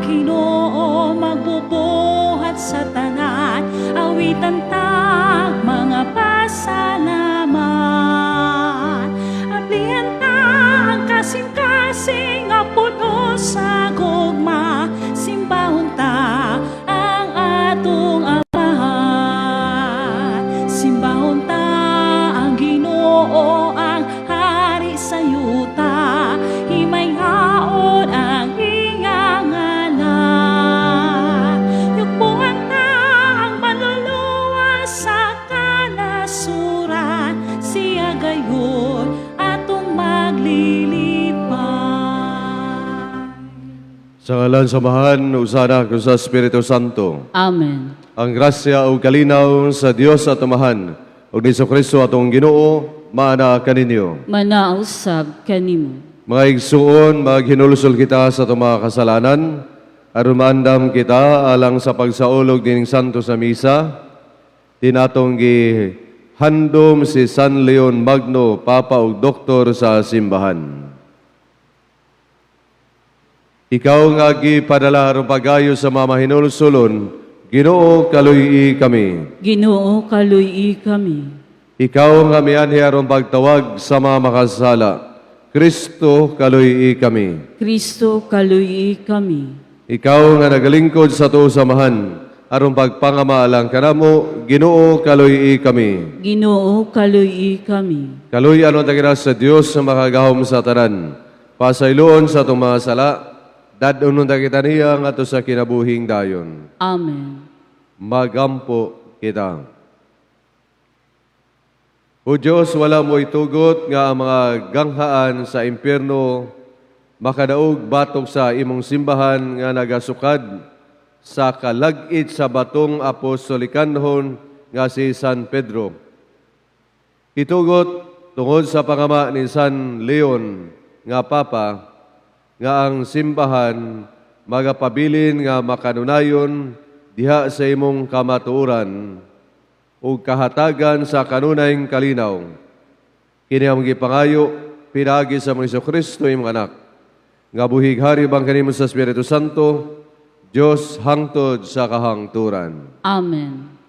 Ginoo magbubuhat sa tanan. Awitan ta mga pasalamat. Ablihan ta ang kasing-kasing nga puno sa gugma. Simbahon ta ang atong Amahan. Simbahon ta ang Ginoo, ang hari sa yuta. Himayaon ang iyang ngalan. Yugbuan ta ang manluluwas sa kanasuran. Siya gayon atong maglilipay. Sa ngalan sa Amahan, ug sa Anak, ug sa Espiritu Santo. Amen. Ang grasya ug kalinaw sa Dios atong Amahan, ug ni Kristo atong Ginoo, maana kaninyo. Manausab kanimo. Mga igsuon, maghinulsol kita sa atong mga kasalanan, aron maandam kita alang sa pagsaulog dining santo sa misa, tinatong gihandom si San Leon Magno, Papa ug Doktor sa simbahan. Ikaw nga gipadala aron pag-ayo sa mga mahinulsulon, Ginoo, kaluy-i kami. Ginoo, kaluy-i kami. Ikaw nga mianhi aron pagtawag sa mga makasala, Kristo, kaluy-i kami. Kristo, kaluy-i kami. Ikaw nga nagalingkod sa tuo samahan, aron pagpangamaalang kanamo, Ginoo, kaluy-i kami. Ginoo, kaluy-i kami. Kaluy-an ta kita sa Dios nga makagahom sa tanan. Pasayloon sa atong mga sala, dad-on ta kita niya ngadto sa kinabuhing dayon. Amen. Magampo kita. O Diyos, wala mo itugot nga ang mga ganghaan sa impyerno makadaog batok sa imong simbahan nga nagasukad sa kalag-it sa batong apostolikanhon nga si San Pedro. Itugot tungod sa pangama ni San Leon nga Papa nga ang simbahan magapabilin nga makanunayon diha sa imong kamatuoran ug kahatagan sa kanunayng kalinaw. Kini ang gipangayo pinaagi sa mga Kristo imong anak nga buhig hari bang kanimo sa Espiritu Santo, Dios hangtod sa kahangturan. Amen.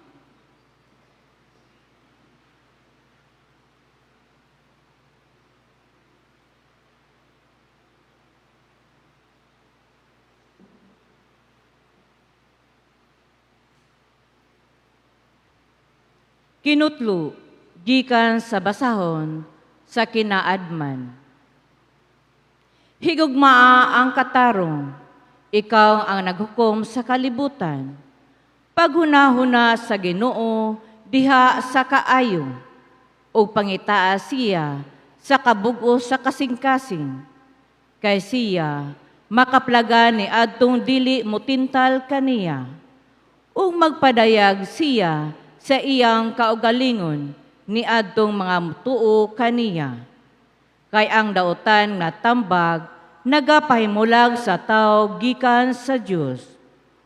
Kinutlo gikan sa basahon sa kinaadman. Higugmaa ang katarong, ikaw ang naghukom sa kalibutan. Paghunahuna sa Ginoo diha sa kaayo, ug pangitaa siya sa kabug-os sa kasing-kasing. Kay siya makaplaga ni adtong dili mutintal kaniya, ug magpadayag siya sa iyang kaugalingon ni adtong mga mutuo kaniya. Kay ang dautan nga tambag nagapahimulag sa tawo gikan sa Dios,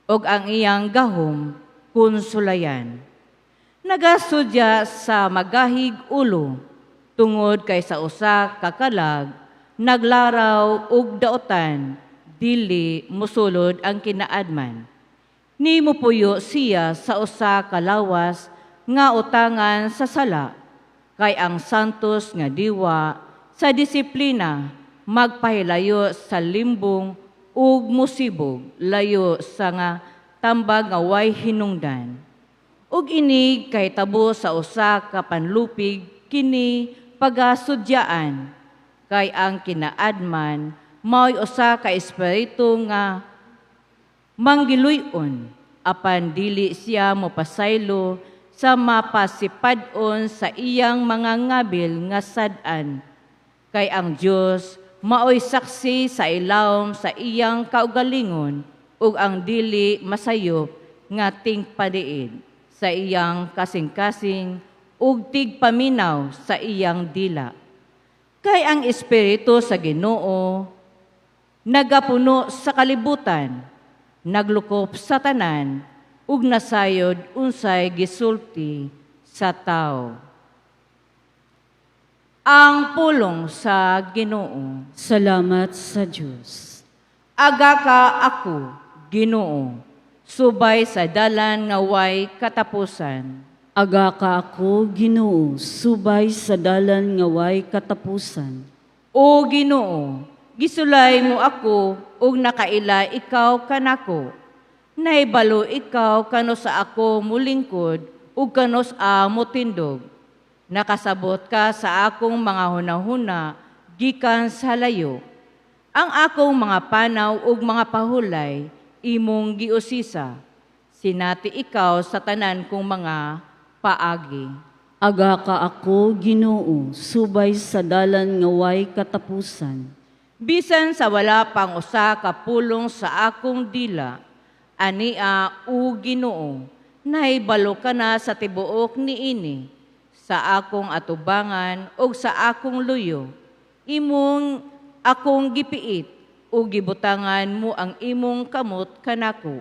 ug ang iyang gahom konsulayan. Nagasudya sa magahig ulo tungod kay sa usa ka kalag naglaraw og daotan, dili mosulod ang kinaadman. Nimupuyo siya sa usa ka lawas nga utangan sa sala, kay ang santos nga diwa sa disiplina magpahilayo sa limbong ug musibog layo sa nga tambag nga way hinungdan. Ug ini kahitabo sa usa ka panlupig kini pagasudyaan, kay ang kinaadman mao'y usa ka espiritu nga manggiluy-on, apan dili siya mopasaylo sa mapasipad-on sa iyang mga ngabil nga sad-an, kay ang Dios maoy saksi sa ilawom sa iyang kaugalingon ug ang dili masayop nga tingpadiin sa iyang kasing-kasing ug tigpaminaw sa iyang dila. Kay ang espiritu sa Ginoo nagapuno sa kalibutan, naglukop sa tanan ug nasayod unsay gisulti sa tawo. Ang pulong sa Ginoo. Salamat sa Diyos. Agaka ako, Ginoo, subay sa dalan nga way katapusan. Agaka ako, Ginoo, subay sa dalan nga way katapusan. O Ginoo, gisulay mo ako ug nakaila ikaw kanako. Nahibalo ikaw kanus-a ako mulingkod ug kanus-a motindog. Nakasabot ka sa akong mga hunahuna gikan sa layo. Ang akong mga panaw ug mga pahulay imong giusisa. Sinati ikaw sa tanan kong mga paagi. Agaka ako, Ginoo, subay sa dalan nga way katapusan. Bisan sa wala pang usa ka pulong sa akong dila, ania, o Ginoo, nahibalo ka na sa tibuok niini, sa akong atubangan ug sa akong luyo. Imong akong gipiit ug gibutangan mo ang imong kamot kanako.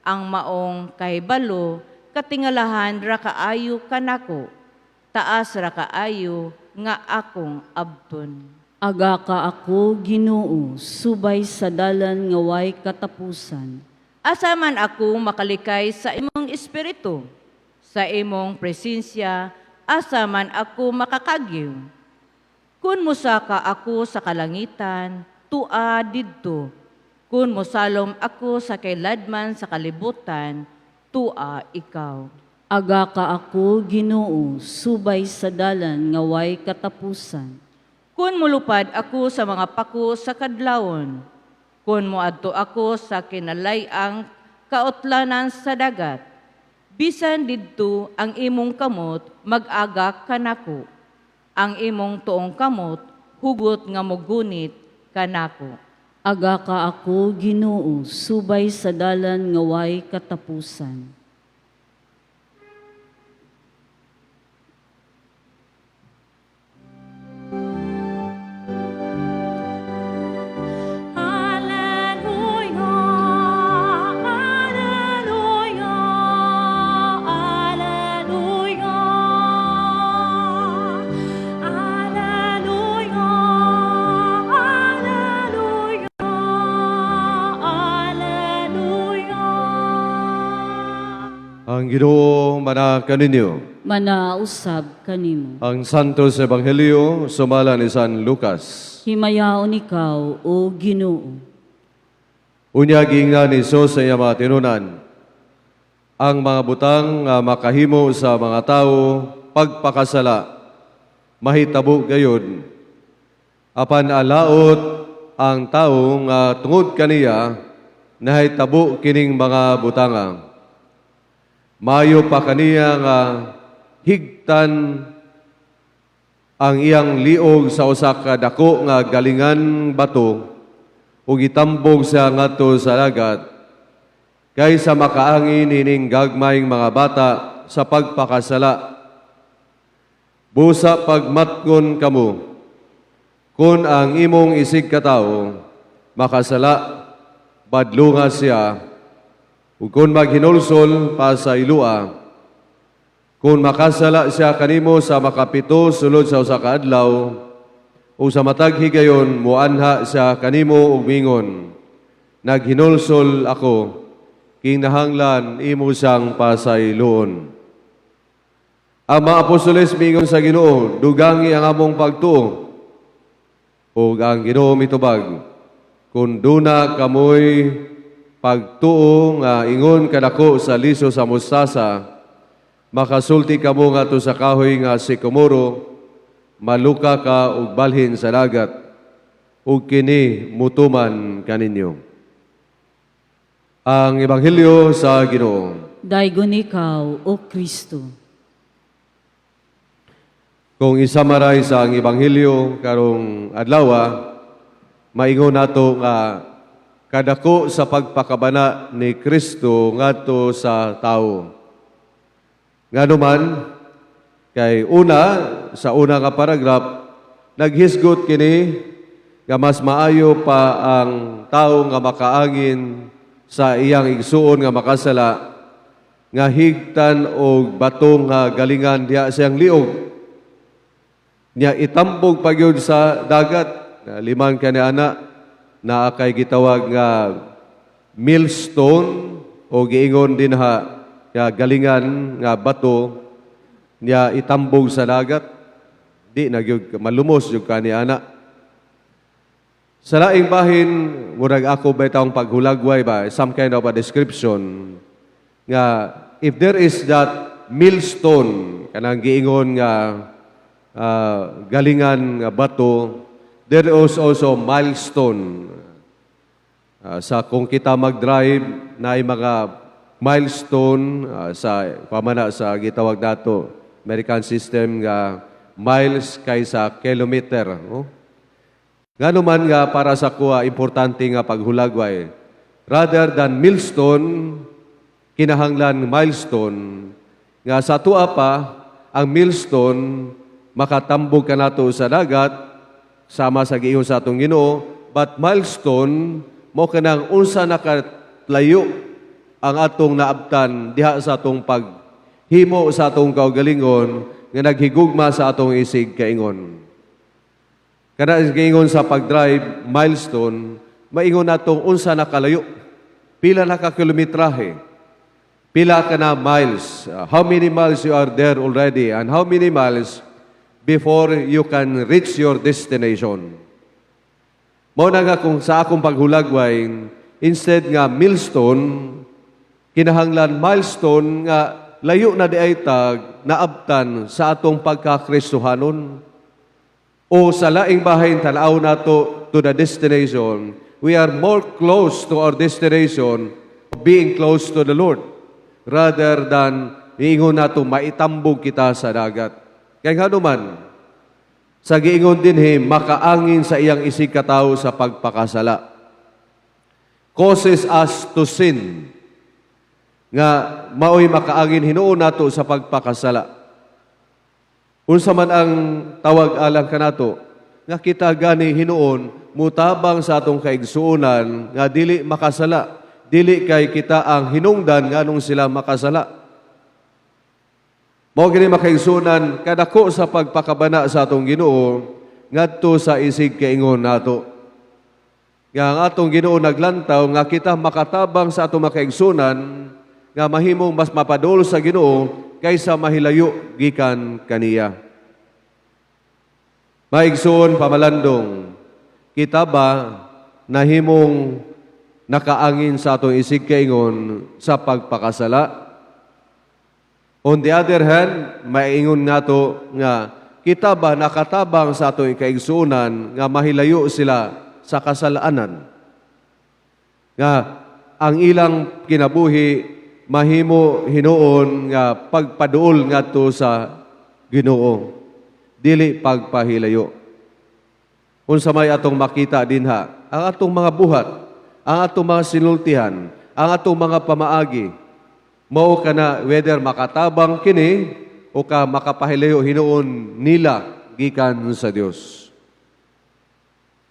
Ang maong kahibalo, katingalahan ra kaayo kanako. Taas ra kaayo nga akong abton. Agaka ako, Ginoo, subay sa dalan nga way katapusan. Asa man ako makalikay sa imong espiritu, sa imong presensya, asa man ako makakagyo? Kung musaka ako sa kalangitan, tua didto. Kung mosalom ako sa kailadman sa kalibutan, tua ikaw. Agaka ako, Ginoo, subay sa dalan nga way katapusan. Kung mulupad ako sa mga pako sa kadlawon, kung moadto ako sa kinalayang kautlanan sa dagat, bisan didto ang imong kamot mag-aga kanako. Ang imong tuong kamot hugot nga mogunit kanako. Agaka ako, Ginoo, subay sa dalan nga way katapusan. Alleluia, Alleluia, Alleluia. Alleluia, Alleluia, Alleluia. Ang Ginoo mana kaninyo. Manausab kanimo. Ang Santos Ebanghelyo sumala ni San Lucas. Himayaon ikaw, O Ginoo. Unya giingnan ni Jesus sa iyang mga tinunan, ang mga butang nga makahimo sa mga tawo pagpakasala, mahitabo gayud. Apan alaot ang tawo nga tungod kaniya nahitabo kining mga butanga. Maayo pa kaniya nga higtan ang iyang liog sa usa ka dako nga galingan bato ug itambog siya ngadto sa dagat kaysa makaangin ining gagmayng mga bata sa pagpakasala. Busa pagmatkon kamo, kung ang imong isig katawo makasala, badlunga siya, ug kung maghinulsol, pasaylua. Kung makasala siya kanimo sa 7 sulod sa usa ka adlaw, o sa matag higayon muanha siya kanimo ug mingon, "Naghinulsol ako," kinahanglan imo siyang pasayloon. Ang mga apostoles mingon sa Ginoo, "Dugangi ang among pagtuo." Ug ang Ginoo mitubag, "Kung duna kamoy pagtuo nga ingon kadako sa liso sa mustasa, makasulti kamo ngadto sa kahoy nga sikomoro, 'Maluka ka ug balhin sa dagat,' ug kini mutuman kaninyo." Ang Ebanghelyo sa Ginoo. Daygon ikaw, O Kristo. Kung i-summarize ang Ebanghelyo karong adlaw, maingon nato nga kadako sa pagpakabana ni Kristo ngadto sa tawo. Ngano man, kay una, sa una nga paragraph, naghisgot kini nga mas maayo pa ang tawo nga makaangin sa iyang igsuon nga makasala nga higtan og batong nga galingan diha siyang liog. Nya itambog pa gyud sa dagat. Na liman ka ni ana, naa kay gitawag nga Millstone o giingon dinha nga galingan nga bato niya itambog sa dagat, di na gyud malumos gyud kani ana. Sa laing bahin, murag ako ba itong paghulagway ba, some kind of a description nga if there is that millstone, kanang giingon nga galingan nga bato, there is also milestone. Sa kung kita mag-drive na ay mga milestone sa pamana sa gitawag nato American system nga miles kaysa kilometer, no? Ngano man nga para sa kuha importante nga paghulagway, rather than millstone, kinahanglan milestone, nga sa tua pa ang millstone makatambog kanato sa dagat sama sa giingon sa atong Ginoo, but milestone mo kanang unsa nakalayo ang atong naabtan diha sa atong paghimo sa atong kaugalingon nga naghigugma sa atong isig kaingon. Kana giingon sa pag-drive milestone, maingon natong unsa nakalayo, pila na ka kilometrahe, pila ka na miles, how many miles you are there already, and how many miles before you can reach your destination. Mao na nga kung sa akong paghulagway, instead nga millstone, kinahanglan milestone nga layo na di ay tag naabtan sa atong pagkakristohanon. O sa laing bahin, tanaw nato to the destination, we are more close to our destination, being close to the Lord, rather than iingon nato maitambog kita sa dagat. Kaya nga naman, sa giingon dinhi, makaangin sa iyang isig katawo sa pagpakasala. Causes us to sin. Nga maoy makaangin hinuon nato sa pagpakasala. Unsa man ang tawag alang kanato, nga kita gani hinuon mutabang sa atong kaigsuonan nga dili makasala, dili kay kita ang hinungdan nganong sila makasala. Mao gini, makaigsuonan, kadako sa pagpakabana sa atong Ginoo ngadto sa isig kaingon nato. Nga ang atong Ginoo naglantaw nga kita makatabang sa atong makaigsuonan nga mahimong mas mapadol sa Ginoo kaysa mahilayo gikan kaniya. Maigsoon pamalandong, kita ba nahimong nakaangin sa atong isig kaingon sa pagpakasala? On the other hand, maingon nato nga kita ba nakatabang sa atong kaigsuonan nga mahilayo sila sa kasalanan? Nga ang ilang kinabuhi mahimo hinuon nga pagpaduol ngadto sa Ginoo, dili pagpahilayo. Unsa may atong makita dinha, ang atong mga buhat, ang atong mga sinultihan, ang atong mga pamaagi, mao kana whether makatabang kini o ka makapahilayo hinuon nila gikan sa Dios.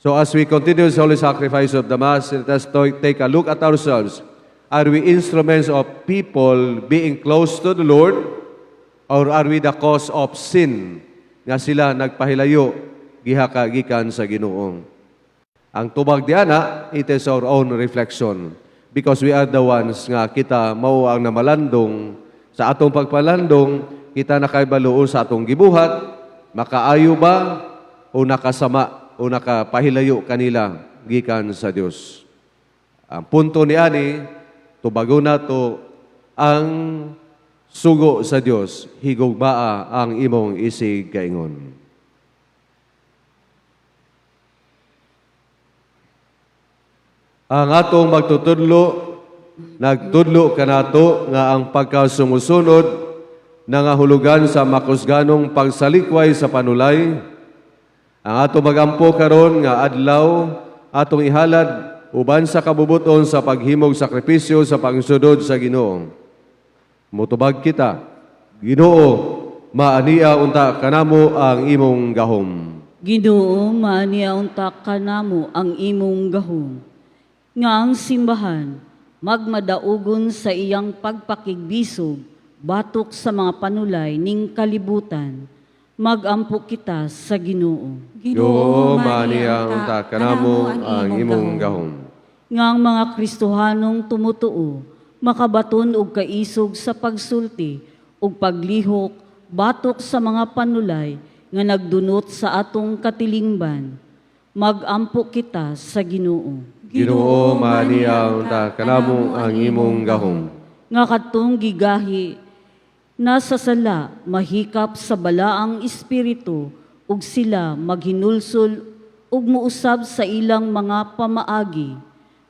So as we continue the holy sacrifice of the Mass, let us take a look at ourselves. Are we instruments of people being close to the Lord, or are we the cause of sin nga sila nagpahilayo giha ka gikan sa Ginoo? Ang tubag diana, it is our own reflection because we are the ones nga kita mao ang namalandong. Sa atong pagpalandong, kita nakaibaluon sa atong gibuhat, makaayo ba o nakasama o nakapahilayo kanila gikan sa Dios. Ang punto ni ani, tubagon nato ang sugo sa Dios, higugmaa ang imong isig kaingon. Ang atong magtutudlo, nagtudlo kanato nga ang pagkasumusunod nangahulugan sa makusganong pagsalikway sa panulay. Ang atong magampo karon nga adlaw, atong ihalad uban sa kabubuton sa paghimog sakripisyo sa pagsunod sa Ginoo. Mutubag kita, Ginoo, maania unta kanamo ang imong gahom. Ginoo, maania unta kanamo ang imong gahom. Nga ang simbahan magmadaugon sa iyang pagpakigbisog batok sa mga panulay ning kalibutan. Magampo kita sa Ginoo. Ginoo, maania unta kanamo ang imong gahom. Nga ang mga Kristohanong tumutuo makabaton og kaisog sa pagsulti ug paglihok batok sa mga panulay nga nagdunot sa atong katilingban. Magampo kita sa Ginoo. Ginoo, maaniya unta kanamo ang imong gahom. Nga kadtong gigahi na sa sala mahikap sa balaang espiritu ug sila maghinulsol ug muusab sa ilang mga pamaagi.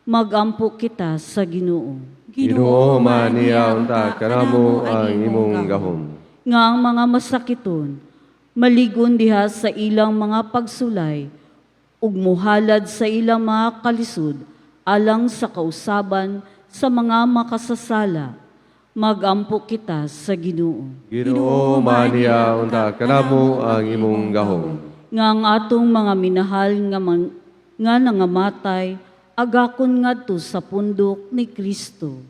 Magampo kita sa Ginoo. Ginoo, maaniya unta kanamo ang imong gahom. Nga ang mga masakiton maligon diha sa ilang mga pagsulay ug muhalad sa ilang mga kalisod alang sa kausaban sa mga makasasala. Magampo kita sa Ginoo. Ginoo, maaniya unta kanamo ang imong gahom. Nga ang atong mga minahal nga nangamatay agakon ngadto sa pundok ni Kristo.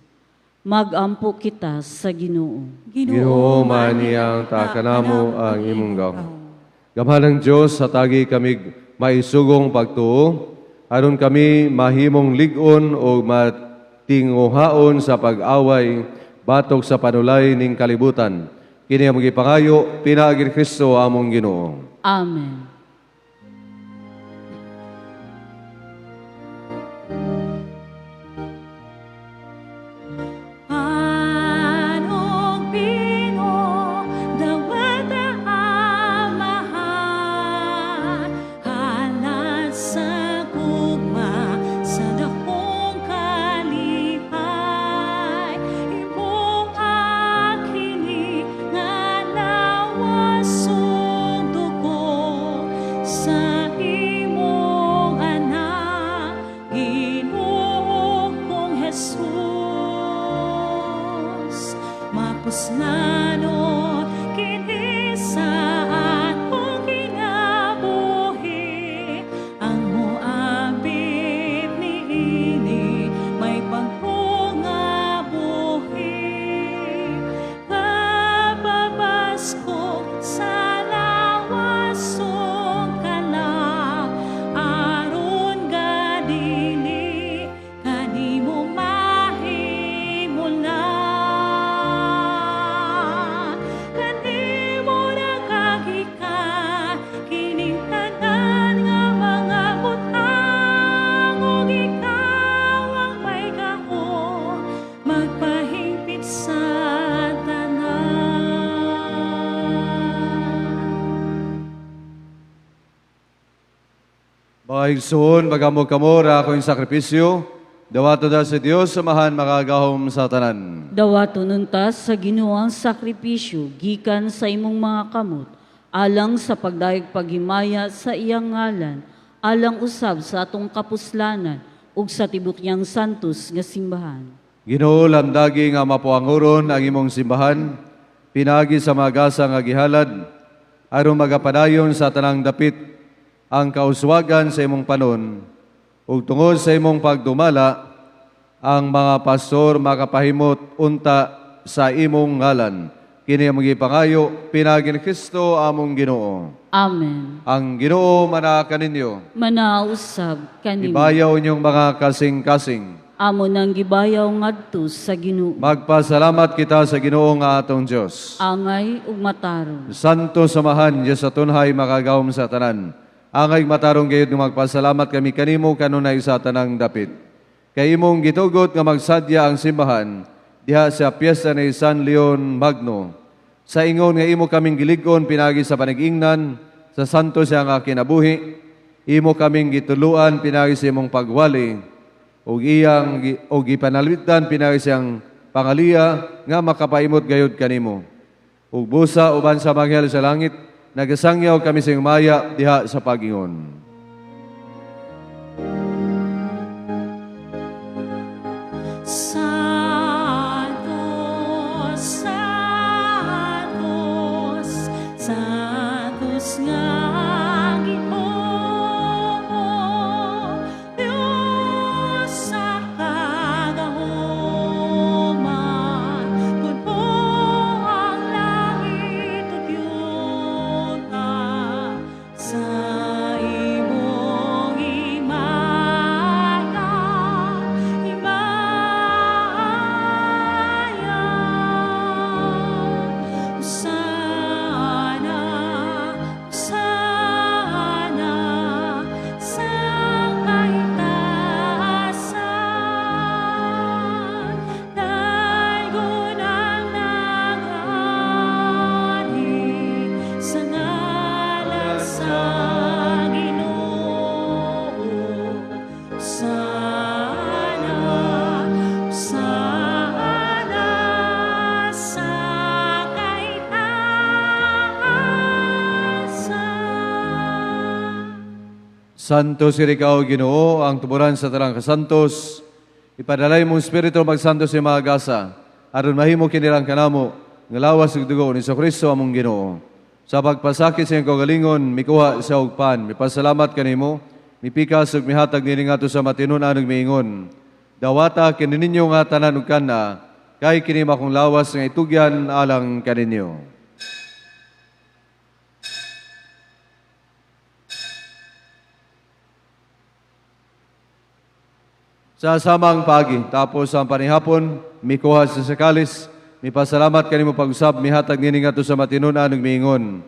Magampo kita sa Ginoo. Ginoo, maaniya unta kanamo ang imong gahom. Gamhanang Dios, hatagi kami maisugong pagtuo, aron kami mahimong lig-on o matinguhaon sa pag-away batok sa panulay ning kalibutan. Kini among gipangayo pinaagi ni Kristo among Ginoo. Amen. Pan ug bino, dawata Amahan, halad sa gugma, sa dakong kalipay, imong kini nga lawas ug dugo, sa imong anak, Ginoo kong Jesus. Mapuslanon kini sa atong kinabuhi, ang moabit niini may pagpungabuhi. Kapabaskog sa lawas ug kalag, aron gadili kanimo mahimula. Kanimo nakagikan kining tanan nga mga butang, ug ikaw ang may gahom magpahingpit sa tanan. Mga igsoon, magammo kamo ra akong sakripisyo. Dawato da sa Dios Amahan makagahom sa tanan. Dawaton unta sa Ginoo ang sakripisyo gikan sa imong mga kamot alang sa pagdayeg paghimaya sa iyang ngalan, alang usab sa atong kapuslanan ug sa tibok niyang santos nga simbahan. Ginoo, lamdagi nga mapuanguron ang imong simbahan, pinaagi sa mga gasa nga gihalad, aron magapadayon sa tanang dapit ang kauswagan sa imong panon, ug tungod sa imong pagdumala, ang mga pastor makapahimot unta sa imong ngalan. Kini among gipangayo, pinaagi ni Kristo among Ginoo. Amen. Ang Ginoo manaa kaninyo. Manausab kanimo. Ibayaw inyong mga kasing-kasing. Amo nang gibayaw ngadto sa Ginoo. Magpasalamat kita sa Ginoo nga atong Dios. Angay ug matarong. Santo Samahan, Diyos sa tunhay, makagahom sa tanan. Angay matarong gayud nga magpasalamat kami kanimo kanunay sa tanang dapit. Kay imong gitugot nga magsadya ang simbahan diha sa piyesta ni San Leon Magno. Sa ingon nga imo kaming gilig-on pinaagi sa panag-ingnan sa santo siya nga kinabuhi, imo kaming gituluan pinaagi sa imong pagwali ug iyang ug gipanalwitan pinaagi siyang pangaliya nga makapaimot gayud kanimo. Ug busa uban sa manghel sa langit, nagasangyaw kami sa iyong maya diha sa pagingon. Santo, Santos, Santos nga Ginoo, Dios sa kagahoman, puno ang langit ug yuta sa imong himaya. Santo sir ikaw, Ginoo, ang tuburan sa tanang kasantos. Ipadalay mong Espiritu magsantos sa mga gasa, aron mahimo kinilang kanamo, nga lawas ug dugo ni Kristo among Ginoo. Sa pagpasakit sa iyang kaugalingon, mikuha siya og pan, mipasalamat kanimo, mipikas ug mihatag niini ngadto sa matinud-an ug miingon. Dawata kini ninyo nga tanan ug kana, kay kini akong lawas nga itugyan alang kaninyo. Sa samang pagi, tapos ang panihapon, mikuha sa kalis, mipasalamat kanimo pag-usab, mihatag niini ngadto sa matinud-an ug miingon.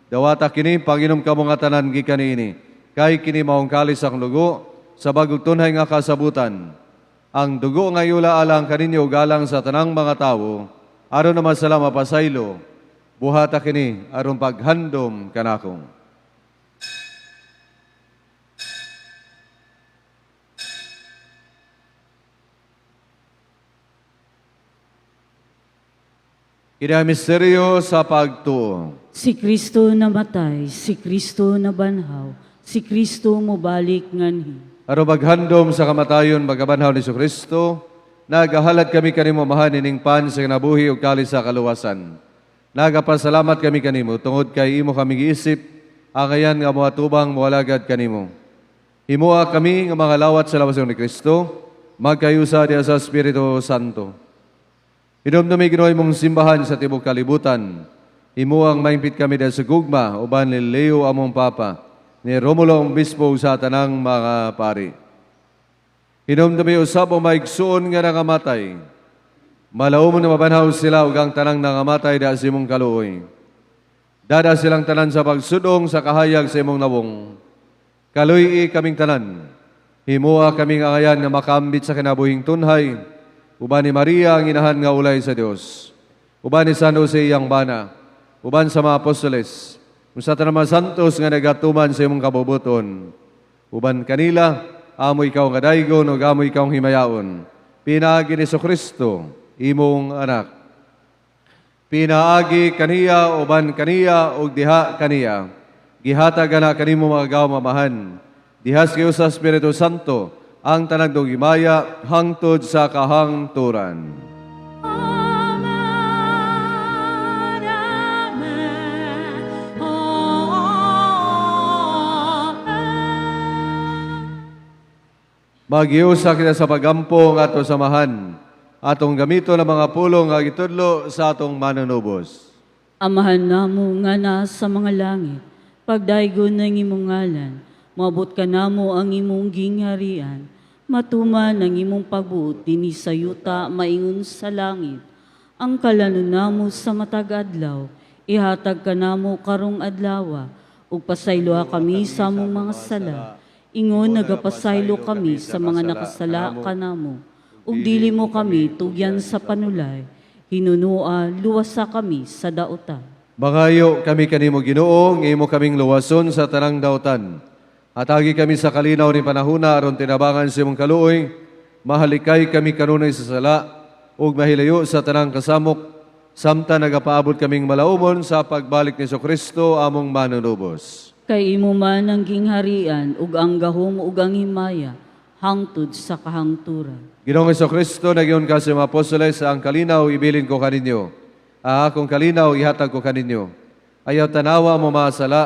Dawata kini, panginom kamo nga tanan gikan niini. Kay kini maong kalis akong dugo, sa bagong tunhay nga kasabutan. Ang dugo nga yula alang kaninyo ug alang sa tanang mga tawo, aron naman sila mapasaylo, buhata kini aron paghandom kanakong. Kini ang misteryo sa pagtuo. Si Kristo namatay, si Kristo nabanhaw, si Kristo mobalik nganhi. Aron maghandom sa kamatayon pagkabanhaw ni Kristo, nagahalad kami kanimo Amahan ining pan sa kinabuhi ug kalis sa kaluwasan. Nagapasalamat kami kanimo tungod kay imo kami giisip angayan nga moatubang moalagad kanimo. Himoa kami nga mga lawat sa lawas ni Kristo, magkayusa diha sa Espiritu Santo. Hinumdumi Ginoo imong simbahan sa tibok kalibutan. Himoang maimpit kami diha sa gugma uban ni Leo among Papa, ni Romulo ang Obispo ug sa tanang mga pari. Hinumdumi usab ang mga igsuon nga nangamatay. Malaumon na mabanhaw sila ug ang tanang nangamatay diha sa imong kaluoy. Dada silang tanan sa pagsudong sa kahayag sa imong nawong. Kaluy-i kaming tanan. Himoa kaming angayan nga makambit sa kinabuhing tunhay. Uban ni Maria ang inahan nga ulay sa Dios. Uban ni San Jose iyang bana. Uban sa mga apostoles. Ug sa tanang mga santos nga nagatuman sa imong kabubuton. Uban kanila, amo ikaw nga daygon ug amo ikaw himayaon. Pinaagi ni Kristo, imong anak. Pinaagi kaniya, uban kaniya, ug diha kaniya. Gihatag ana kanimo mga Amahan. Diha sa Espiritu Santo, ang tanang himaya hangtod sa kahangturan. Amen. Amen. Amen. Magiusa kita sa pagampo ng ato samahan, atong gamito ng mga pulong nga gitudlo sa atong manunubos. Amahan namo nga naa sa mga langit, pagdaygon ang imong ngalan, moabot kanamo ang imong gingharian, matuman ang imong pagbuot dinhi sa yuta maingon sa langit. Ang kalanon namo sa matag adlaw, ihatag kanamo karong adlawa, ug pasayloa kami sa among mga sala. Ingon nagapasaylo kami sa mga nakasala kanamo. Ug dili mo kami tugyan sa panulay, hinunua luwasa kami sa dautan. Mangayo kami kanimo Ginoo, nga imo kaming luwason sa tanang dautan. Hatagi kami sa kalinaw ni panahuna aron tinabangan sa imong kaluoy, mahalikay kami kanunay sa sala ug mahilayo sa tanang kasamok samtang nagapaabot kaming malaumon sa pagbalik ni Kristo among manunubos. Kay imo man ang gingharian ug ang gahom ug ang himaya hangtod sa kahangturan. Ginoong Kristo, nag-ingon ka sa mga apostoles, ang kalinaw ibilin ko kaninyo. Ang akong kalinaw ihatag ko kaninyo. Ayaw tanawa mo mga sala,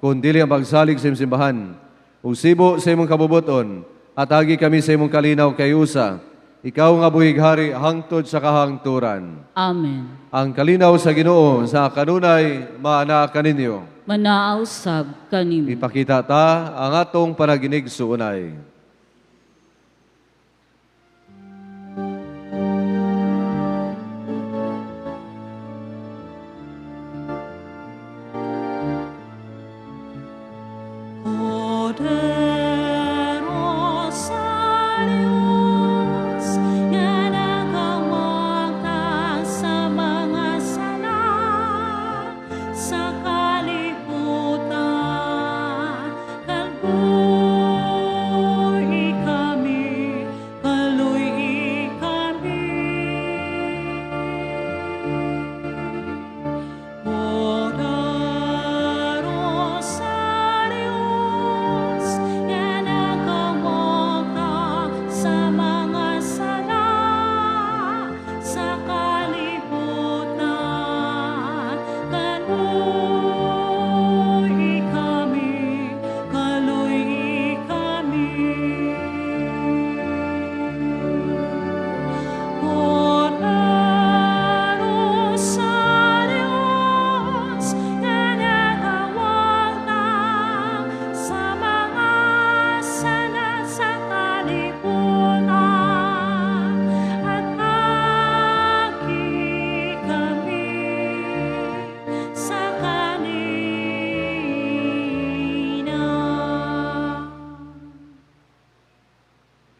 kung dili ang pagsalig sa imong simbahan. Ug sibo sa imong kabubuton, hatagi kami sa imong kalinaw kay usa. Ikaw nga buhig hari hangtod sa kahangturan. Amen. Ang kalinaw sa Ginoo sa kanunay maana kaninyo. Manaa usab kanimo. Ipakita ta ang atong panaginigsuonay. Poderosa Dios, nga nagawagtang sa mga sala sa kalibutan, kalbutan.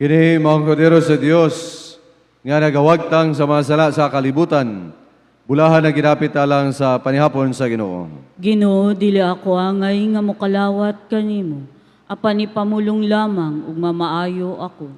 Kini mao ang kordero sa Dios nga nagawagtang sa mga sala sa kalibutan. Bulahan ang ginapit alang sa panihapon sa Ginoo. Ginoo, dili ako angay nga mokalawat kanimo, apan ipamulong lamang ug mamaayo ako.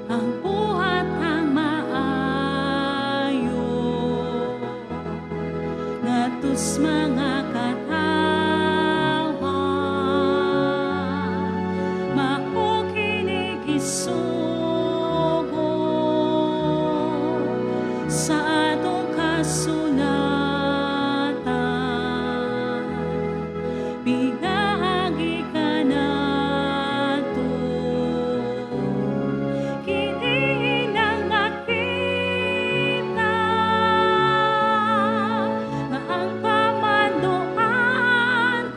Ang buhat ang maayo ngatos mga katawhan, mao kini gisugo sa atong kasulatan pinaagi kanato, kini ilang makita nga ang kamanduan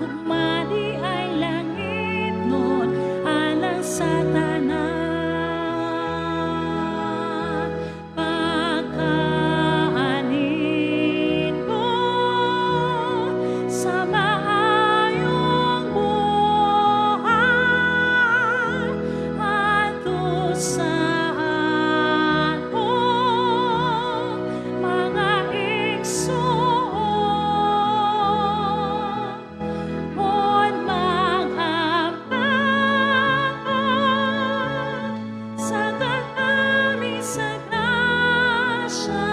gugma diay langitnon alang sa tanan, pagkaanhin ko sa maayong buhat adto sa atong mga igsoon on mag-ambag sa katami sa grasya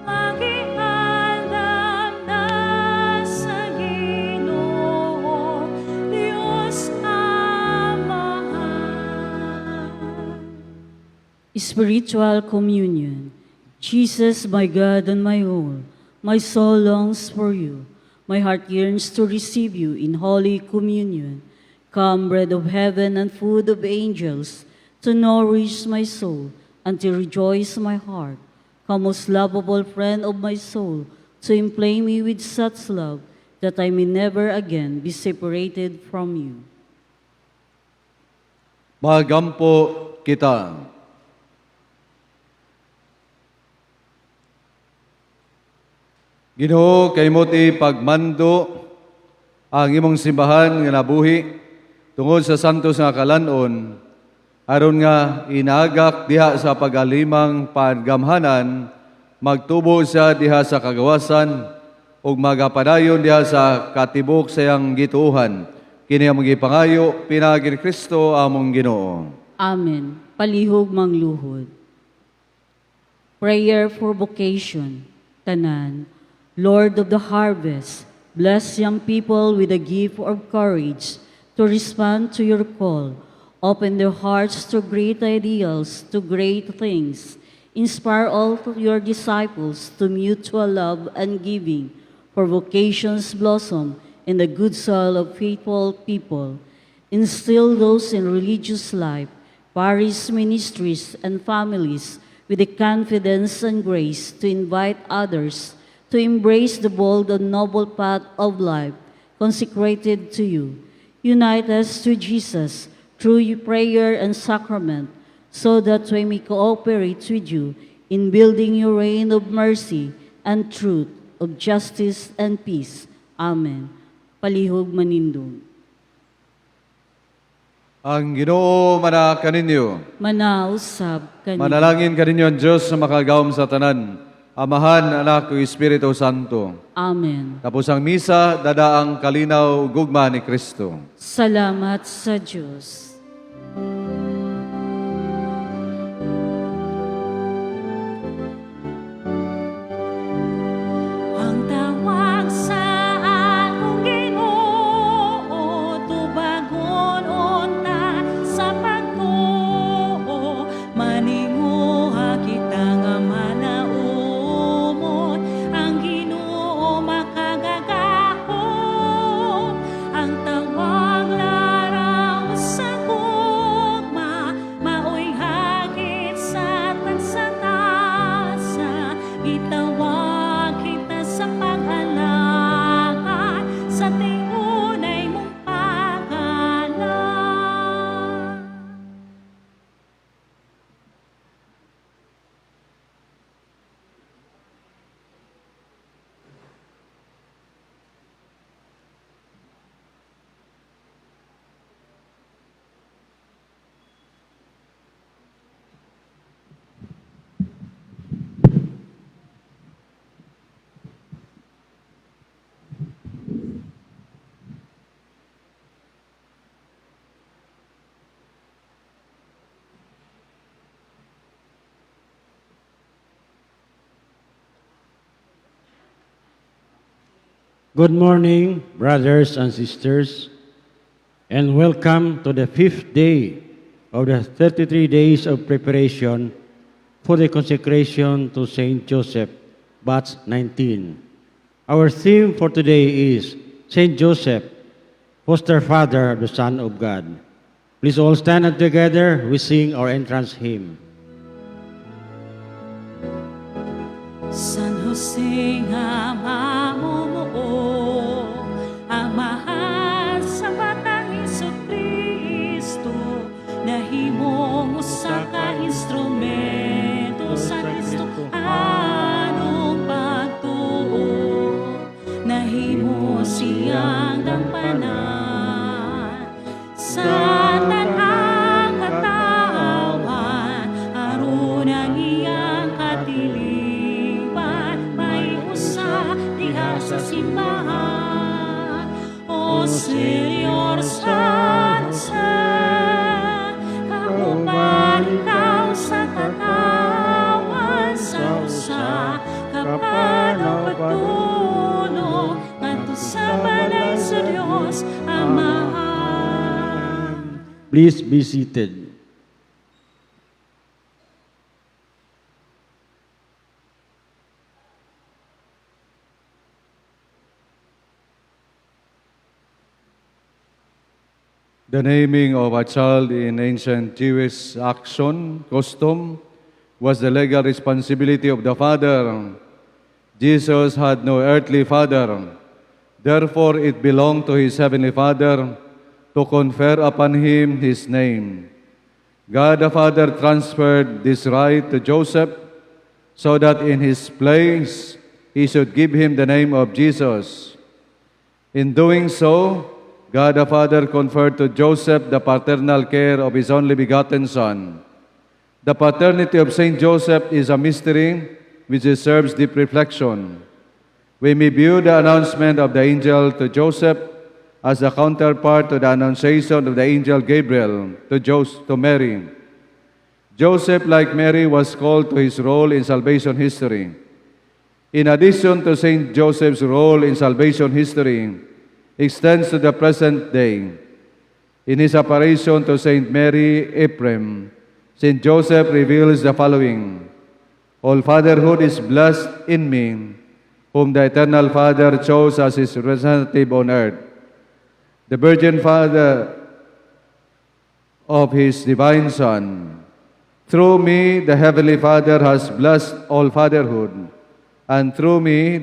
magiandam na sa Ginoo Dios Amahan. Spiritual Communion. Jesus, my God and my all, my soul longs for you. My heart yearns to receive you in Holy Communion. Come, bread of heaven and food of angels, to nourish my soul and to rejoice my heart. Come, most lovable friend of my soul, to inflame me with such love that I may never again be separated from you. Magampo kita. Ginoo, kay ti pagmando ang imong simbahan nga nabuhi tungod sa santos nga kalanon, aron nga inagak diha sa pag-alimang paggamhanan, magtubo siya diha sa kagawasan ug magapadayon diha sa katibok sa iyang gituohan. Kini among gipangayo pinaagi ni Kristo among Ginoo. Amen. Palihog mangluhod. Prayer for vocation. Tanan. Lord of the harvest, bless young people with the gift of courage to respond to your call. Open their hearts to great ideals, to great things. Inspire all your disciples to mutual love and giving, for vocations blossom in the good soil of faithful people. Instill those in religious life, parish ministries, and families with the confidence and grace to invite others to embrace the bold and noble path of life consecrated to you. Unite us to Jesus through your prayer and sacrament, so that we may cooperate with you in building your reign of mercy and truth, of justice and peace. Amen. Palihog manindog. Ang Ginoo mana kaninyo. Manausab kaninyo. Manalangin kaninyo ang Dios na makagagahom sa tanan. Amahan, Anak, ug Espiritu Santo. Amen. Tapos ang misa, dada ang kalinaw gugma ni Kristo. Salamat sa Diyos. Ang tawag sa akong Ginoo, tubagon unta sa pagtuo, maninguha kita nga manaumon, ang Ginoo makagagahom. Ang tawag laraw sa gugma, maoy hagit sa tagsa-tasa, gitawag kita sa pag-alagad sa tiunay mong pagala. Good morning, brothers and sisters, and welcome to the fifth day of the 33 days of preparation for the consecration to Saint Joseph, batch 19. Our theme for today is Saint Joseph, foster father of the Son of God. Please all stand up together. We sing our entrance hymn. San Jose nga mamumuo, Amahan sa Batang Hesus Kristo, nahimong usa ka instrumento sa Kristo anong pagtuo, nahimo siyang dampanan sa tanang katawhan, aron ang iyang katilipan may usa diha sa simbahan. O Señor San Jose, kauban ikaw sa katawan sa usa ka padulong ngadto sa balay sa Dios Amahan. Please be seated. The naming of a child in ancient Jewish action custom was the legal responsibility of the father. Jesus had no earthly father. Therefore, it belonged to his heavenly Father to confer upon him his name. God the Father transferred this right to Joseph so that in his place he should give him the name of Jesus. In doing so, God the Father conferred to Joseph the paternal care of his only begotten Son. The paternity of Saint Joseph is a mystery which deserves deep reflection. We may view the announcement of the angel to Joseph as a counterpart to the annunciation of the angel Gabriel to Mary. Joseph, like Mary, was called to his role in salvation history. In addition to Saint Joseph's role in salvation history, extends to the present day. In his apparition to Saint Mary Ephraim, Saint Joseph reveals the following: "All fatherhood is blessed in me, whom the Eternal Father chose as his representative on earth. The Virgin Father of his divine Son. Through me, the Heavenly Father has blessed all fatherhood, and through me,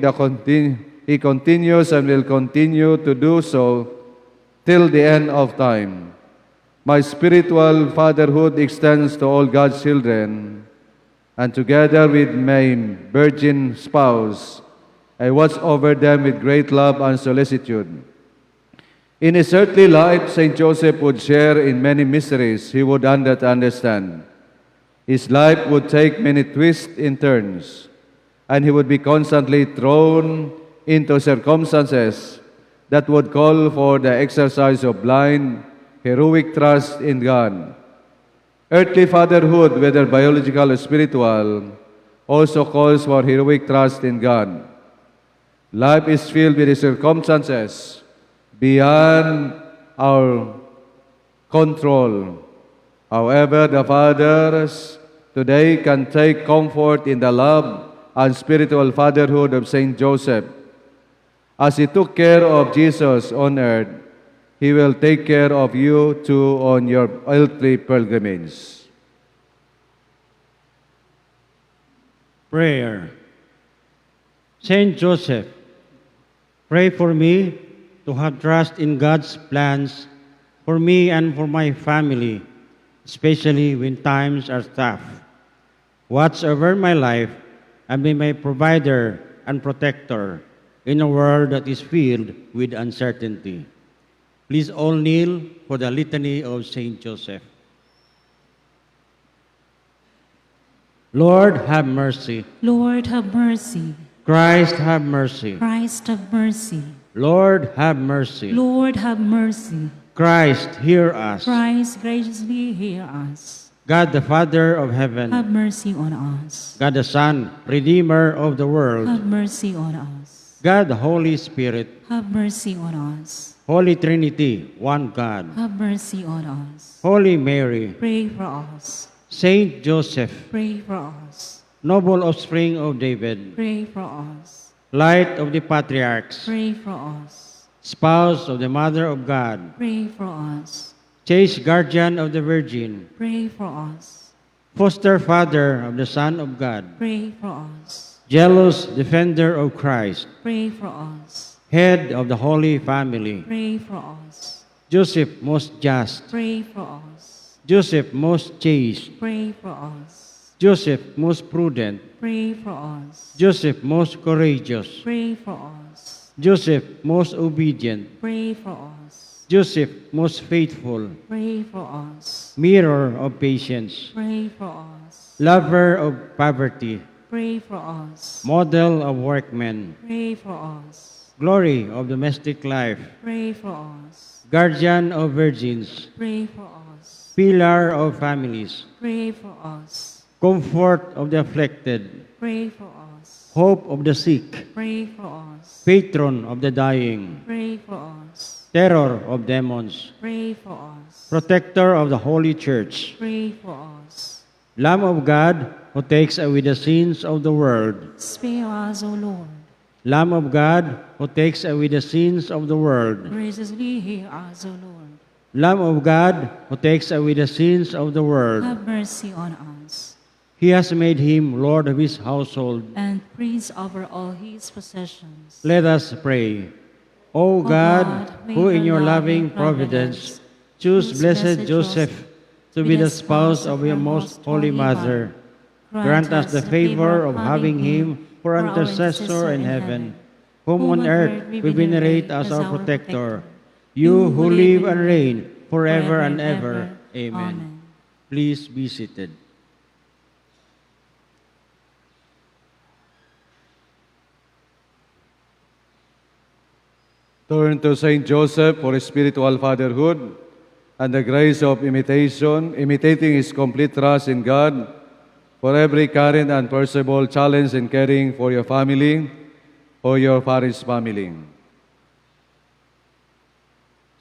he continues and will continue to do so till the end of time. My spiritual fatherhood extends to all God's children, and together with my virgin spouse, I watch over them with great love and solicitude." In his earthly life, Saint Joseph would share in many mysteries he would not understand. His life would take many twists and turns. and he would be constantly thrown into circumstances that would call for the exercise of blind, heroic trust in God. Earthly fatherhood, whether biological or spiritual, also calls for heroic trust in God. Life is filled with circumstances beyond our control. However, the fathers today can take comfort in the love and spiritual fatherhood of Saint Joseph. As he took care of Jesus on earth, he will take care of you too on your earthly pilgrimage. Prayer. Saint Joseph, pray for me to have trust in God's plans for me and for my family, especially when times are tough. Watch over my life and be my provider and protector in a world that is filled with uncertainty. Please all kneel for the Litany of Saint Joseph. Lord, have mercy. Lord, have mercy. Christ, have mercy. Christ, have mercy. Lord, have mercy. Lord, have mercy. Christ, hear us. Christ, graciously hear us. God, the Father of heaven. Have mercy on us. God, the Son, Redeemer of the world. Have mercy on us. God, the Holy Spirit. Have mercy on us. Holy Trinity, one God. Have mercy on us. Holy Mary. Pray for us. Saint Joseph, Pray for us. noble offspring of David, Pray for us. light of the patriarchs, Pray for us. spouse of the Mother of God, Pray for us. chaste guardian of the Virgin, Pray for us. foster father of the Son of God, Pray for us. jealous defender of Christ, Pray for us. head of the Holy Family, Pray for us. Joseph most just, Pray for us. Joseph most chaste, Pray for us. Joseph most prudent, Pray for us. Joseph most courageous, Pray for us. Joseph most obedient, Pray for us. Joseph most faithful, Pray for us. mirror of patience, Pray for us. lover of poverty, Pray for us. model of workmen, Pray for us. glory of domestic life, Pray for us. guardian of virgins, Pray for us. pillar of families, Pray for us. comfort of the afflicted, Pray for us. hope of the sick, Pray for us. patron of the dying, Pray for us. terror of demons, Pray for us. protector of the Holy Church, Pray for us. Lamb of God who takes away the sins of the world, Spare us, O Lord. Lamb of God who takes away the sins of the world, Graciously hear us, O Lord. Lamb of God who takes away the sins of the world. Have mercy on us He has made him Lord of his household. and prince over all his possessions. Let us pray. O God, may who in your loving providence choose blessed Joseph to be the spouse of your most holy mother, grant us the favor of having him for intercessor in heaven, whom on earth we venerate as our protector. You who live and reign forever and ever. Amen. Please be seated. Turn to Saint Joseph for his spiritual fatherhood and the grace of imitation, imitating his complete trust in God for every current and perishable challenge in caring for your family or your parish family.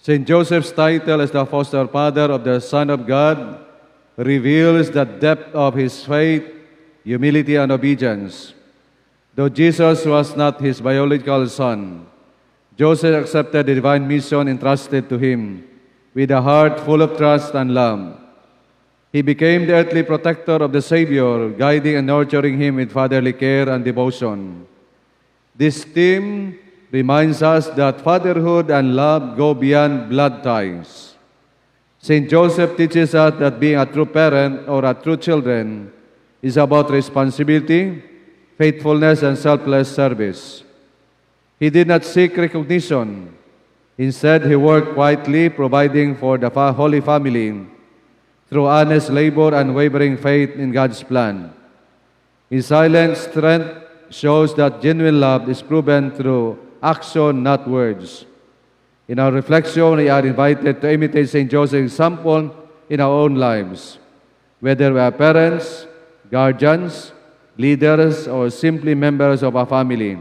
Saint Joseph's title as the foster father of the Son of God reveals the depth of his faith, humility, and obedience. Though Jesus was not his biological son, Joseph accepted the divine mission entrusted to him with a heart full of trust and love. He became the earthly protector of the Savior, guiding and nurturing him with fatherly care and devotion. This theme reminds us that fatherhood and love go beyond blood ties. St. Joseph teaches us that being a true parent or a true children is about responsibility, faithfulness, and selfless service. He did not seek recognition. Instead, he worked quietly, providing for the Holy Family through honest labor and wavering faith in God's plan. His silent strength shows that genuine love is proven through action, not words. In our reflection, we are invited to imitate St. Joseph's example in our own lives. Whether we are parents, guardians, leaders, or simply members of a family,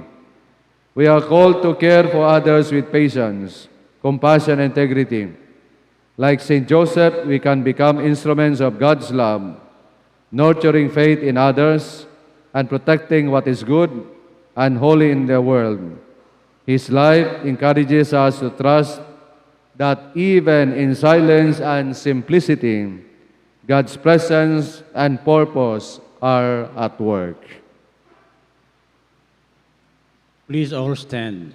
we are called to care for others with patience, compassion, and integrity. Like St. Joseph, we can become instruments of God's love, nurturing faith in others and protecting what is good and holy in the world. His life encourages us to trust that even in silence and simplicity, God's presence and purpose are at work. Please all stand.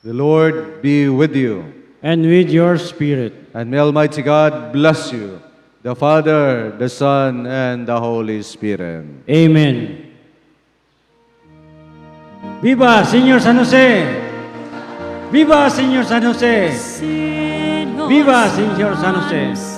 The Lord be with you. And with your spirit. And may Almighty God bless you, the Father, the Son, and the Holy Spirit. Amen. Viva Señor San Jose! Viva Señor San Jose! Señor Viva Señor San Jose!